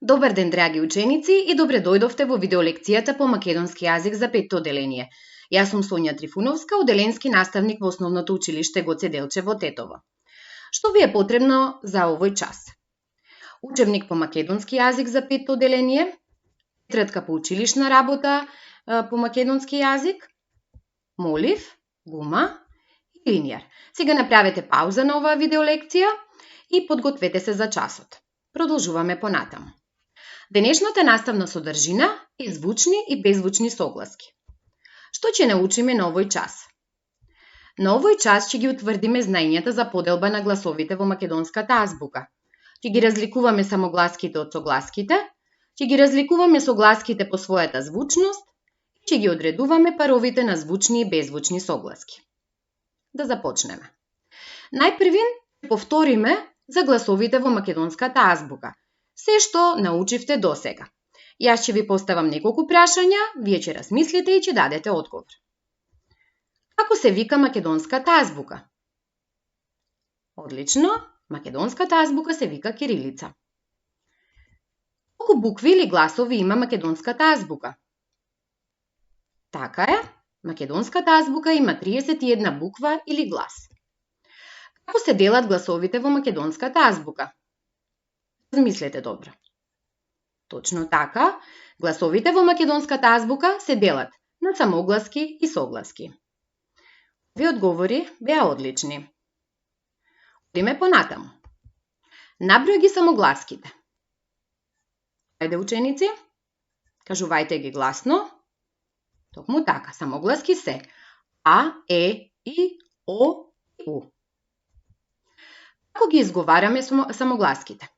Добар ден, драги ученици, и добре дојдовте во видеолекцијата по македонски јазик за 5-то одделение. Јас сум Сонја Трифуновска, одделенски наставник во Основното училиште Гоце Делчев во Тетово. Што ви е потребно за овој час? Учебник по македонски јазик за 5-то одделение, тетрадка по училишна работа по македонски јазик, молив, гума и линијар. Сега направете пауза на оваа видеолекција и подгответе се за часот. Продолжуваме понатаму. Денешната наставна содржина е звучни и беззвучни согласки. Што ќе научиме на овој час? На овој час ќе ги утврдиме знаењата за поделба на гласовите во македонската азбука. Ќе ги разликуваме самогласките од согласките, ќе ги разликуваме согласките по својата звучност и ќе ги одредуваме паровите на звучни и беззвучни согласки. Да започнеме. Најпрви повториме за гласовите во македонската азбука, се што научивте досега. Јас ќе ви поставам неколку прашања, вие ќе размислите и ќе дадете одговор. Како се вика македонската азбука? Одлично, македонската азбука се вика кирилица. Колку букви или гласови има македонската азбука? Така е, македонската азбука има 31 буква или глас. Како се делат гласовите во македонската азбука? Размислете добро. Точно така, гласовите во македонската азбука се делат на самогласки и согласки. Овие одговори беа одлични. Одиме понатаму. Наброј ги самогласките. Ајде, ученици, кажувајте ги гласно. Токму така, самогласки се А, Е, И, О, У. Како ги изговараме самогласките?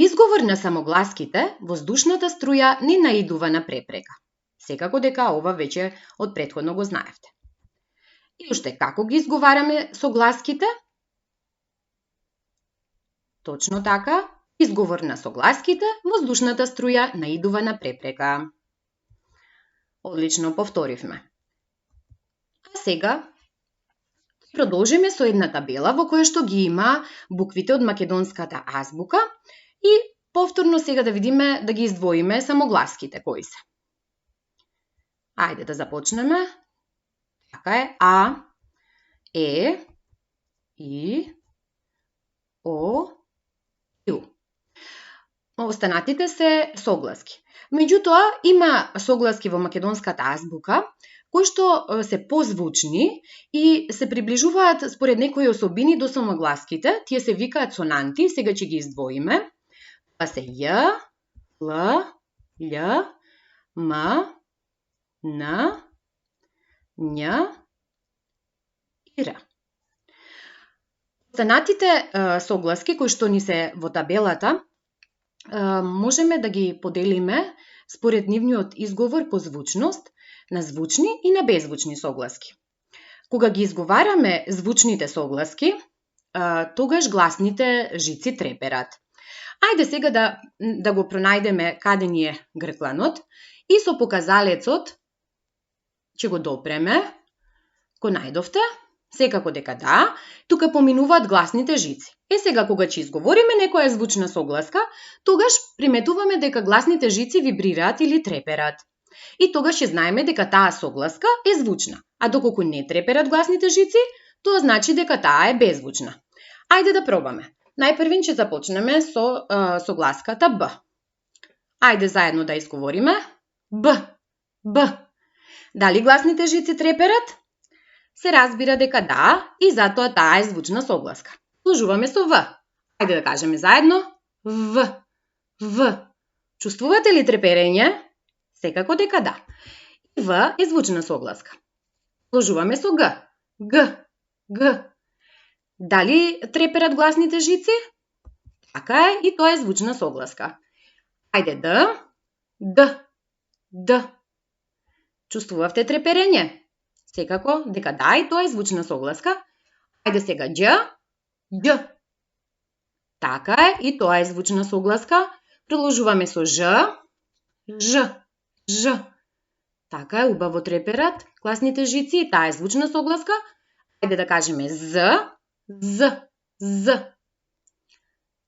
Изговор на самогласките, воздушната струја не наидува на препрека. Секако дека ова веќе од претходно го знаевте. И уште како ги изговараме согласките? Точно така, изговор на согласките, воздушната струја наидува на препрека. Одлично повторивме. А сега продолжиме со една табела во која што ги има буквите од македонската азбука и повторно сега да видиме, да ги издвоиме самогласките кои се. Ајде да започнеме. Така е, А, Е, И, О, И, У. Останатите се согласки. Меѓутоа, има согласки во македонската азбука кои што се позвучни и се приближуваат според некои особини до самогласките. Тие се викаат сонанти, сега ќе ги издвоиме. Па се Ј, Л, Љ, М, Н, Њ и Р. Останатите согласки кои што ни се во табелата, можеме да ги поделиме според нивниот изговор по звучност на звучни и на беззвучни согласки. Кога ги изговараме звучните согласки, тогаш гласните жици треперат. Ајде сега да го пронајдеме каде ни е гркланот и со показалецот ќе го допреме. Го најдовте? Секако дека да, тука поминуваат гласните жици. Сега кога ќе изговориме некоја звучна согласка, тогаш приметуваме дека гласните жици вибрираат или треперат. И тогаш ќе знаеме дека таа согласка е звучна, а доколку не треперат гласните жици, тоа значи дека таа е беззвучна. Ајде да пробаме. Најпрви ќе започнеме со согласката Б. Ајде заедно да изговориме. Б, Б. Дали гласните жици треперат? Се разбира дека да, и затоа таа е звучна согласка. Продолжуваме со В. Ајде да кажеме заедно. В, В. Чувствувате ли треперење? Секако дека да. И В е звучна согласка. Продолжуваме со Г. Г, Г. Дали треперат гласните жици? Така е, и тоа е звучна согласка. Ајде Д, Д, Д. Чувствувавте треперење? Секако дека да, и тоа е звучна согласка. Ајде сега Ѓ, Ѓ. Така е, и тоа е звучна согласка. Продолжуваме со Ж, Ж, Ж. Така е, убаво треперат гласните жици, и таа е звучна согласка. Ајде да кажеме З, З, З.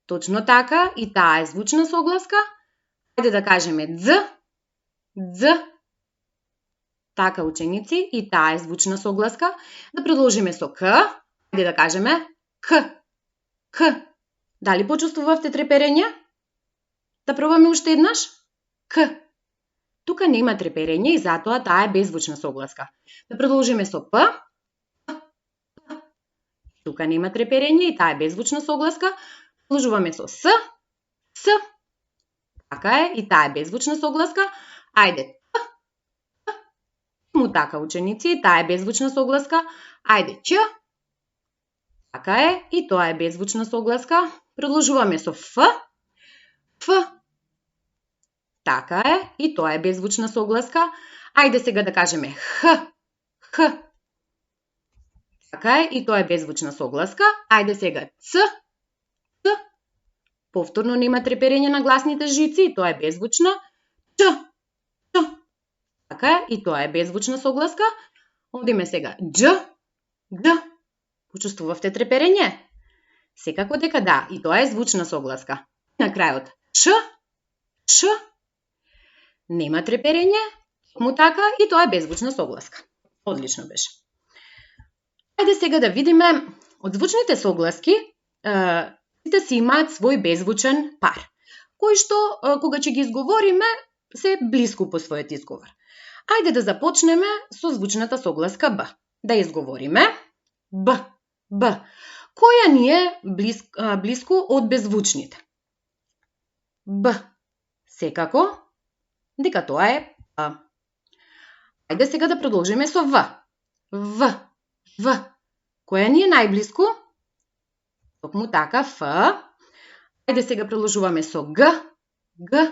Точно така, и таа е звучна согласка. Ајде да кажеме дз, дз. Така, ученици, и таа е звучна согласка. Да продолжиме со к. Ајде да кажеме к, к. Дали почувствувавте треперење? Да пробаме уште еднаш? К. Тука нема треперење и затоа таа е беззвучна согласка. Да продолжиме со п. Тука нема треперење и таа е беззвучна согласка. Продолжуваме со с. С. Така е, и таа е беззвучна согласка. Ајде. Му така, ученици, таа е беззвучна согласка. Ајде, ч. Така е, и тоа е беззвучна согласка. Продолжуваме со ф. Ф. Така е, и тоа е беззвучна согласка. Ајде сега да кажеме х. Х. Така е, и тоа е беззвучна согласка. Ајде сега ц. Ц. Повторно нема треперење на гласните жици, и тоа е беззвучна. Ч. Ч. Така е, и тоа е беззвучна согласка. Одиме сега дж. Дж. Почувствувавте треперење? Секако дека да, и тоа е звучна согласка. На крајот ш. Ш. Нема треперење, му така, и тоа е беззвучна согласка. Одлично беше. Ајде сега да видиме од звучните согласки, сите си имаат свој беззвучен пар, кој што кога ќе ги изговориме се блиску по својот изговор. Ајде да започнеме со звучната согласка б. Да изговориме б. Б. Која ни е блиску од беззвучните? Б. Секако дека тоа е а. Ајде сега да продолжиме со в. В. В. Која ни е најблиску? Токму така, ф. Ајде сега продолжуваме со г. Г.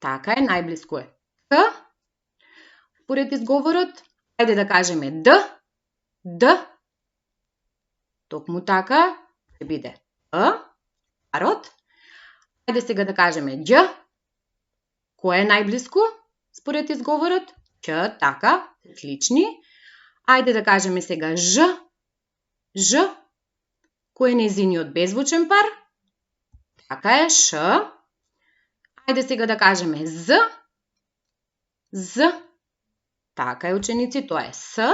Така е, најблиску е к. Според изговорот, ајде да кажеме д. Д. Токму така ќе биде парот. Ајде сега да кажеме ѓ. Кој е најблиску според изговорот? Ч, така, слични. Ајде да кажеме сега ж. Ж. Кој е нејзиниот беззвучен пар? Така е, ш. Ајде сега да кажеме з. З. Така е, ученици, тоа е с.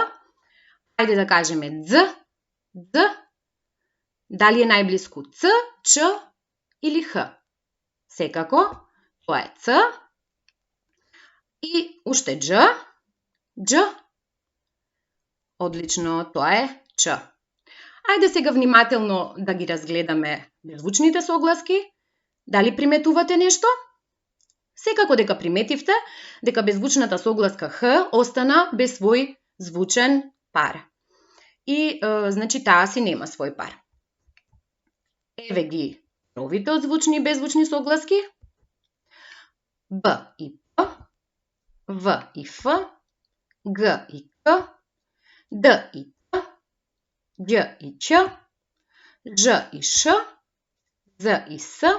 Ајде да кажеме дз. Дз. Дали е најблиску ц, ч или х? Секако, тоа е ц. И уште дж. Дж. Одлично, тоа е ч. Ајде сега внимателно да ги разгледаме беззвучните согласки. Дали приметувате нешто? Секако дека приметивте дека беззвучната согласка х остана без свој звучен пар. И, значи, таа си нема свој пар. Еве ги новите од звучни и беззвучни согласки. Б и п, В и ф, г и к, д и т, ѓ и ч, ж и ш, з и с,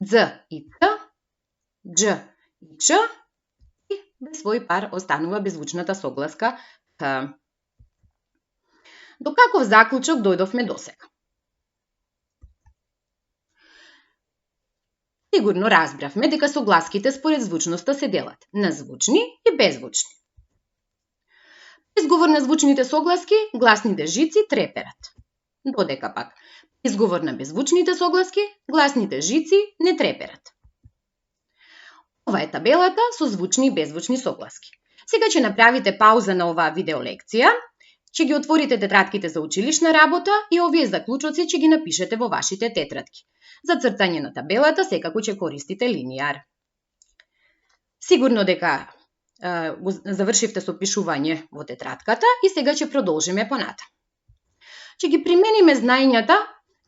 дз и ц, дж и ч, и без свој пар останува беззвучната согласка х. До каков заклучок дојдовме досега? Сигурно разбравме дека согласките според звучноста се делат на звучни и беззвучни. При изговор на звучните согласки, гласните жици треперат. Додека пак, при изговор на беззвучните согласки, гласните жици не треперат. Ова е табелата со звучни и беззвучни согласки. Сега ќе направите пауза на оваа видеолекција, ќе ги отворите тетратките за училишна работа и овие заклучоци ќе ги напишете во вашите тетратки. За цртање на табелата секако ќе користите линијар. Сигурно дека го завршивте со пишување во тетратката и сега ќе продолжиме понатаму. Ќе ги примениме знаењата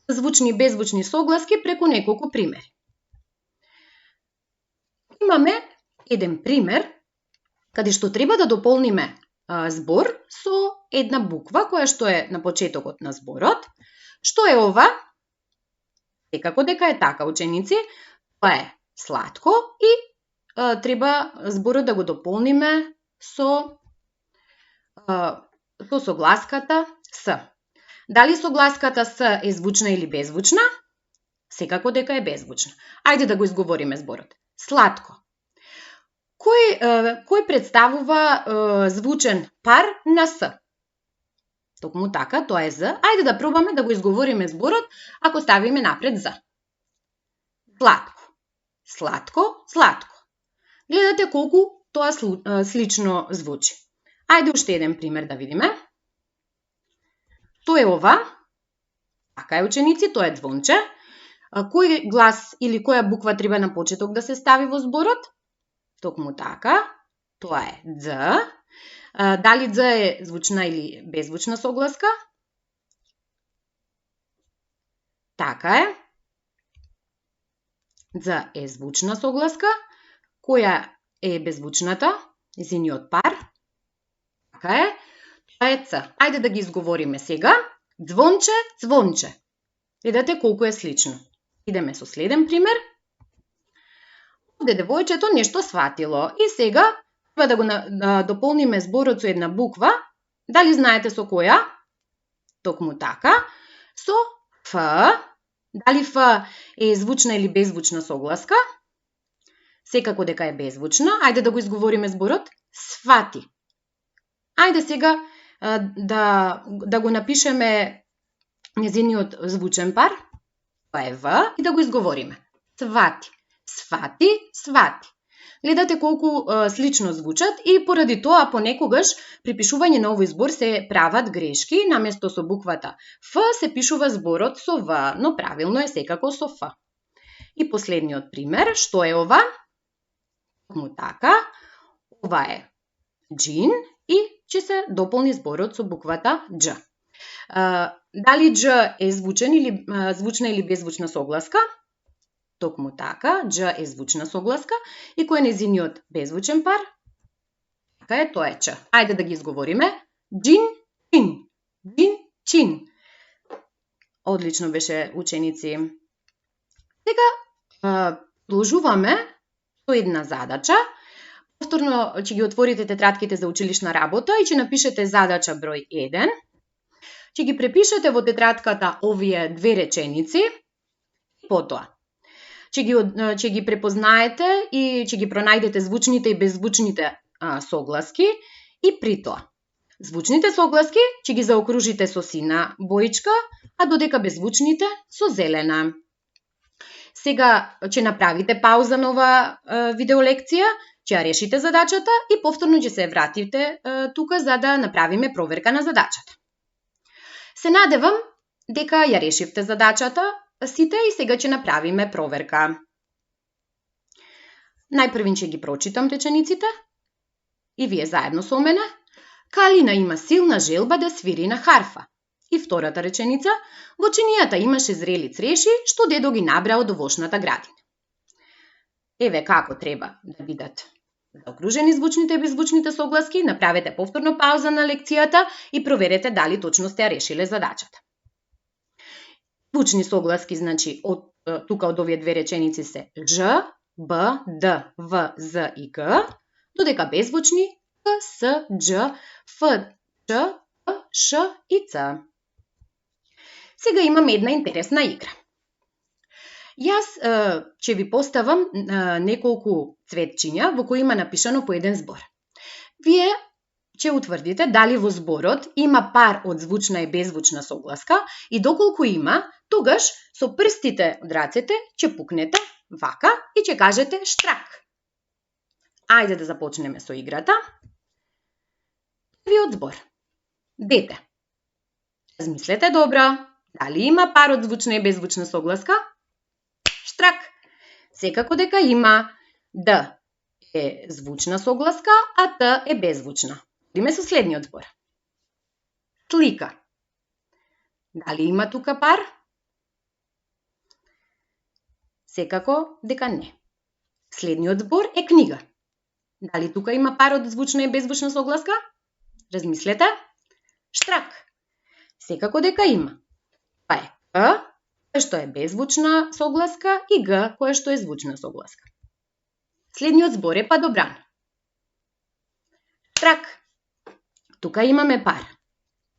за звучни и беззвучни согласки преку неколку примери. Имаме еден пример каде што треба да дополниме збор со една буква која што е на почетокот на зборот. Што е ова? Секако дека е така, ученици, тоа е сладко и треба зборот да го дополниме со согласката с. Дали согласката с е звучна или беззвучна? Секако дека е беззвучна. Ајде да го изговориме зборот. Слатко. Кој представува звучен пар на С? Токму така, тоа е З. Ајде да пробаме да го изговориме зборот ако ставиме напред З. Сладко. Сладко, сладко. Гледате колку тоа слично звучи. Ајде уште еден пример да видиме. Тоа е ова. Така е, ученици, тоа е звонче. Кој глас или која буква треба на почеток да се стави во зборот? Токму така, тоа е Дз. Дали Дз е звучна или беззвучна согласка? Така е. Дз е звучна согласка. Која е беззвучната? Незиниот пар. Така е. Тоа е Ц. Ајде да ги изговориме сега. Звонче, звонче. Видете колку е слично. Идеме со следен пример. Овде девојчето нешто сватило и сега треба да го дополниме зборот со една буква. Дали знаете со која? Токму така. Со Ф. Дали Ф е звучна или беззвучна согласка? Секако дека е беззвучна. Ајде да го изговориме зборот. Свати. Ајде сега да го напишеме незиниот звучен пар. Тоа е В и да го изговориме. Свати. Свати, свати. Гледате колку слично звучат и поради тоа понекогаш при пишување на овој збор се прават грешки, наместо со буквата Ф се пишува зборот со В, но правилно е секако со Ф. И последниот пример, што е ова? Токму така, ова е джин и ќе се дополни зборот со буквата Дж. Дали Дж е звучна или беззвучна согласка? Токму така, Дж е звучна согласка и кој е незиниот беззвучен пар? Така е, тоа е Ч. Ајде да ги изговориме. Джин, чин. Джин, чин. Одлично беше, ученици. Сега продолжуваме со една задача. Повторно ќе ги отворите тетратките за училишна работа и ќе напишете задача број 1. Ќе ги препишете во тетратката овие две реченици. Потоа ќе ги препознаете и ќе ги пронајдете звучните и беззвучните согласки и при тоа звучните согласки ќе ги заокружите со сина боичка, а додека беззвучните со зелена. Сега ќе направите пауза на ова видеолекција, ќе ја решите задачата и повторно ќе се вратите тука за да направиме проверка на задачата. Се надевам дека ја решивте задачата сите и сега ќе направиме проверка. Најпрвин ќе ги прочитам речениците и вие заедно со мене. Калина има силна желба да свири на харфа. И втората реченица, во чинијата имаше зрели цреши, што дедо ги набра од овошната градина. Еве како треба да бидат заокружени звучните и беззвучните согласки, направете повторно пауза на лекцијата и проверете дали точно сте ја решиле задачата. Звучни согласки, значи, тука од овие две реченици се Ж, Б, Д, В, З и Г, додека беззвучни К, С, Дж, Ф, Ч, П, Ш и Ц. Сега имам една интересна игра. Јас ќе ви поставам неколку цветчиња во кои има напишано по еден збор. Вие ќе утврдите дали во зборот има пар од звучна и беззвучна согласка и доколку има, тогаш со прстите од рацете ќе пукнете вака и ќе кажете штрак. Ајде да започнеме со играта. Првиот збор. Дете. Размислете добро. Дали има пар од звучна и беззвучна согласка? Штрак. Секако дека има. Д е звучна согласка, а Т е беззвучна. Идеме со следниот збор. Слика. Дали има тука пар? Секако дека не. Следниот збор е книга. Дали тука има пар од звучна и беззвучна согласка? Размислете. Штрак. Секако дека има. Па е К, која што е беззвучна согласка, и Г, која што е звучна согласка. Следниот збор е падобран. Штрак. Тука имаме пар.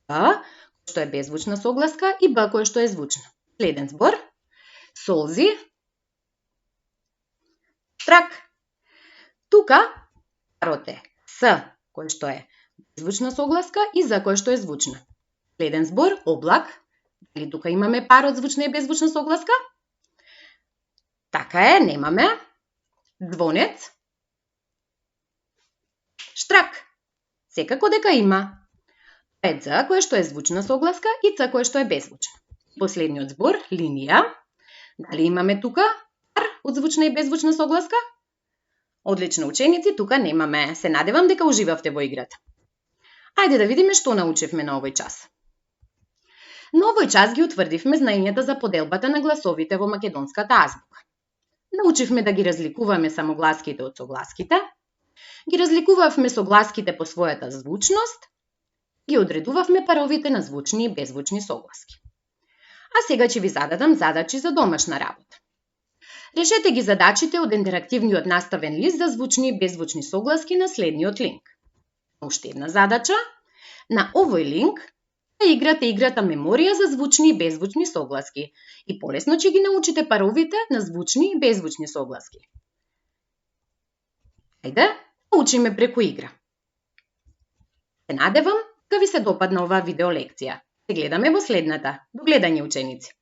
К, која што е беззвучна согласка, и Б, која што е звучна. Следен збор. солзи, штрак. Тука парот е С, кој што е беззвучна согласка, и За, кој што е звучна. Следен збор, облак. Дали тука имаме пар од звучна и беззвучна согласка? Така е, немаме. Звонец, штрак. Секако дека има. Е З, која што е звучна согласка, и Ц, која што е беззвучна. Последниот збор, линија. Дали имаме тука пар од звучна и беззвучна согласка? Одлично, ученици, тука немаме. Се надевам дека уживавте во играта. Ајде да видиме што научивме на овој час. На овој час ги утврдивме знаењата за поделбата на гласовите во македонската азбука. Научивме да ги разликуваме самогласките од согласките, ги разликувавме согласките по својата звучност, ги одредувавме паровите на звучни и беззвучни согласки. А сега ќе ви зададам задачи за домашна работа. Решете ги задачите од интерактивниот наставен лист за звучни и беззвучни согласки на следниот линк. Уште една задача. На овој линк да играте играта меморија за звучни и беззвучни согласки и полесно ќе ги научите паровите на звучни и беззвучни согласки. Ајде, да учиме преку игра. Се надевам дека ви се допадна оваа видеолекција. Се гледаме во следната. До гледање, ученици!